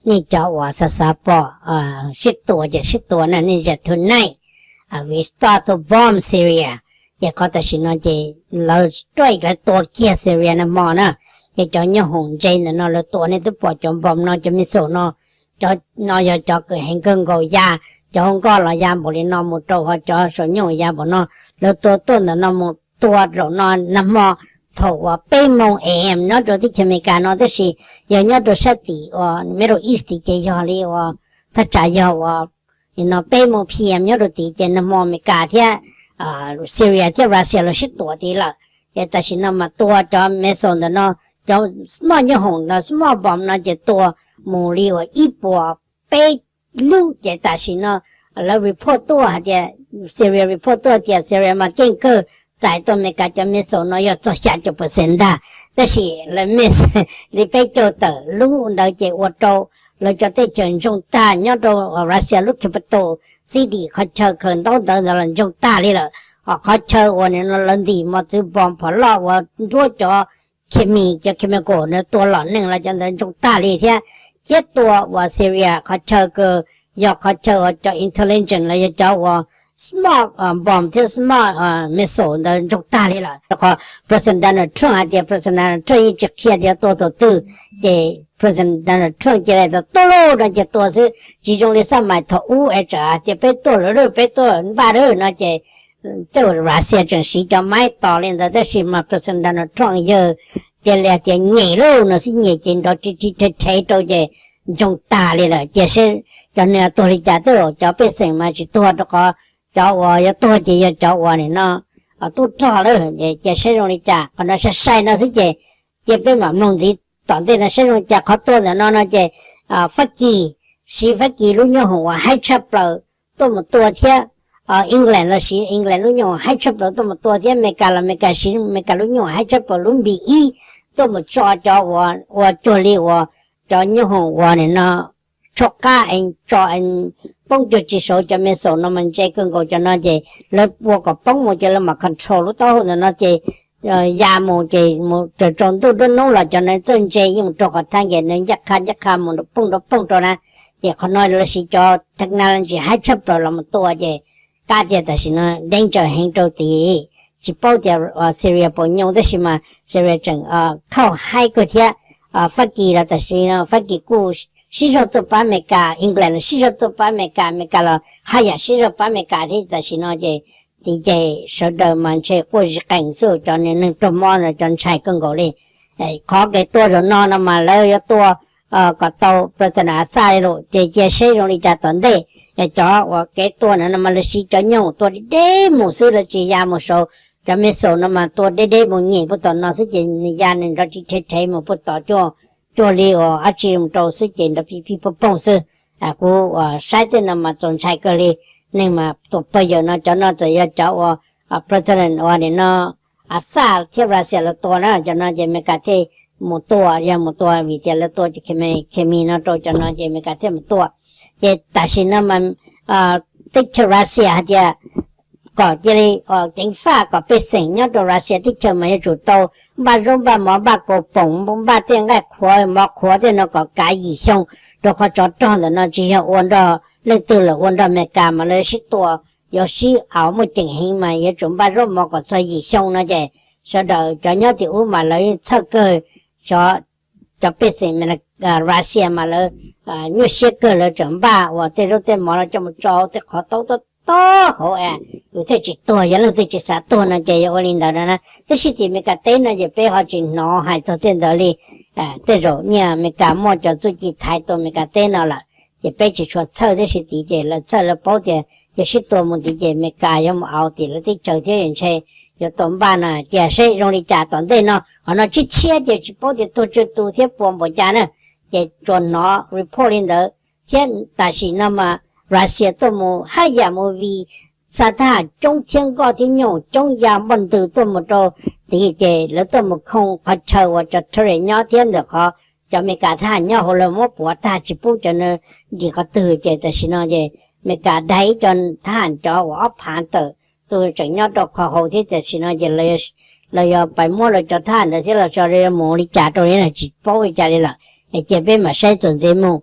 Nej cov uas xav xav pom sib tua ces sib tua na, nej zam tonight, we start to bomb Syria. Ces qhov tam sim no ces lawv ruaj lawv tua kiag Syria nag hmo na. Ces cov nyoob hoom ntse ntawm no lawv tua, nej twb pom cov npom no, cov missile no, cov no yog cov kws heev kawg nkaus ya, cov hauv nkoj los ya npaum li no mus rau ho cov saum nyoob hoom ya npaum no. Lawv tua tuaj ntawm no mus tua zaum no nag hmo thaum uas peb moos am nyob rau teb chaws Amelikas no, tab sis yog nyob rau sab tim uas Middle East ces yog li uas thaj tsam yog uas no peb moos pm nyob rau tid ces nag hmo Amelikas thiab Syria thiab Russia los sib tua tid lawm. Ces tam sim no mas tua cov missile ntawm no, cov small nyoob hoom no, small bomb no ces tua mus li uas ib puas peb lub. Ces tam sim no lawv report tuaj hais tias, Syria report tuaj tias Syria mas keej kawg txais tau Amelikas cov missile no yog txog xya caum percent ntag, tab sis lawv miss li peb caug tawm lub ntawd ces ua rau lawv cov teb chaws ntsoog tag, nyob rau Russia lub capital city qhov chaw khaws ntaub ntawv ntawd los ntsoog tag li lawm. Ho qhov chaw uas nim no lawv ntim mos txwv bomb phom loj uas nruab cov khes mis, cov chemical ntawd tua lom neej los cov ntawd ntsoog tag li thiab. Thiab tua uas Syria qhov chaw kws yog qhov chaw uas cov intelligence los yog cov uas small bomb thiab small missile ntawd ntsoog tag li lawm. Rau qhov President Donald Trump hais tias President Donald Trump yeej tsis qhia tias tua thaum twg, ces President Donald Trump cia li tau tuaj lauj no ces tua xwb, tsis zoo li xab mais thaum ub es tsam tias peb tuaj lawm, peb tuaj npaj lawm no ces tej Russia tseem siv cov maib tos li ntawd, tab sis mas President Donald Trump yawg cia li tias nyem lauj no xwb, nyem ces nrov ri ri rhe rhe rau ces ntsoog tag li lawm. Cia seb cov neeg tuag li cas, tej zaum cov pej xeem mas tsis tuag rau qhov cov uas yuav tuag ces yog cov uas nim no tub rog lawm. Cia seb zoo li cas, qhov no sai sai no xwb ces cia peb mam mloog ntxiv tom ntej no saib zoo li cas. Qhov tua ntawm no no ces Fab Kis siv Fab Kis lub nyoob hoom uas haib tshaj plaws tuaj mus tua thiab England los siv England lub nyoob hoom haib tshaj plaws tuaj mus tua thiab Amelikas los Amelikas siv Amelikas lub nyoob hoom haib tshaj plaws lub npis ib tuaj mus tso cov uas ua cuag li uas cov nyoob hoom uas nim no tsho qab es tso poob cuag tsis saud. Cov missile no mas ntse kawg nkaus, cov no ces lawv ua kom poob mus ces lawv mam control lub taub hau ntawm no ces ya mus ces mus raws tsaus ntuj nruab hnub los cov no txawj ntse yeej mus rau qhov thab nkees no ncaj qha ncaj qha mus nrov pooj nrov pooj rau na. Ces qhov no lawv siv cov technology haib tshaj plaws los mus tua ces kab tias tam sim no danger heev rau tid. Tsis paub tias Syria puas nyoo tab sis mas Syria tseem khauj haib kawg thiab. Fab Kis los tam sim no Fab Kis kuj sib zog tuaj pab Amelikas, England los sib zog tuaj pab Amelikas, Amelikas los haj yam sib zog pab Amelikas thiab. Tam sim no ces tid ces sawv daws mas ntshe quaj zis qees xwb, cov neeg raug mob ntawd cov ntshai kawg nkaus li. Qhov kev tua zaum no no mas lawv yuav tua kom tau President Assad li lawm ces cia seb zoo li cas tom ntej. Cov uas kev tua ntawd no mas lawv siv cov nyoob hoom tua deb deb mus xwb, lawv tsis ya mus saud. Cov missile no mas tua deb deb mus nyem puag tom no xwb ces nws ya nws nrov ri rhe rhe mus puag tom cuag, cuag li uas dab tsi mus rau xwb ces nrov pij pij pooj pooj xwb. Kuv saib tej no mas txaus ntshai kawg li. Neeg mas tua pawg yawm no, cov no txawm yog cov uas President uas nim no Assad thiab Russia lawv tua na, cov no ces Amelikas thiaj mus tua, yog mus tua vim tias lawv tua cov khes mis no rau cov no ces Amelikas thiaj mus tua. Ces tam sim no mas teb chaws Russia hais tias kom cia li ceev faj kom pej xeem nyob rau Russia teb chaws mas yuav tsum tau npaj zaub npaj mov npaj kaus poom npaj tej nqaij qhuav mov qhuav tej no kom kav yim xyoo, rau qhov tsov rog ntawm no tsis yog ua nrog leej twg lawm, ua nrog Amelikas mas lawv sib tua, yuav sib aus muaj ceem heev mas yuav tsum npaj zaub mov kom txog yim xyoo no ces sawv daws cov nyob tim ub mas lawv yeej txhawj kawg. Cov, cov pej xeem Russia mas lawv nyuaj siab kawg, lawv tseem npaj uas tej zaub tej mov no coj mus tso tej qhov taub tob tob hauv es yus thiaj tsis tuag, yog leej twg tsis xav tuag no ces yog ua li ntawd no na. Tab sis tim Amelikas teb no ces peb ho tsis hnov hais txog tej ntawd li. Tej zaum nyiaj Amelikas muaj cov txuj ci thaiv tua Amelikas teb no lawm ces peb tsis tshua txhawj, tab sis tid ces lawv txhawj, lawv paub tias yog sib tua mus tid ces Amelikas yuav mus aus tim lawv teb chaws thiab ntshe yuav tau npaj no. Cia seb zoo li cas tom ntej no, qhov no tshiab tshiab ces tsis paub tias tuag tsawg tus thiab puas npaum cas na. Ces tsuas hnov report li ntawd thiab tam sim no mas Russia tuaj mus haj yam mus vij xa thab ham coob thiab nkoj thiab nyoob hoom coob ya npoj ntws tuaj mus rau tid ces lawv tuaj mus khoo qhov chaw uas cov terrorist nyob thiab ntawm qhov cov Amelikas thab ham nyob hauv lawv muab puav tag tsis pub cov ntim qhov twg ces tam sim no ces Amelikas daig ib co thab ham cov uas ob phav tawm tus tseem nyob rau qhov hauv thiab tam sim no ces lawv yog pais muab lawv cov thab ham ntawd thiab los tso lawv yuav mus li cas rau li no tsis paub li cas li lawm. Es cia peb mam saib txuas ntxiv mus.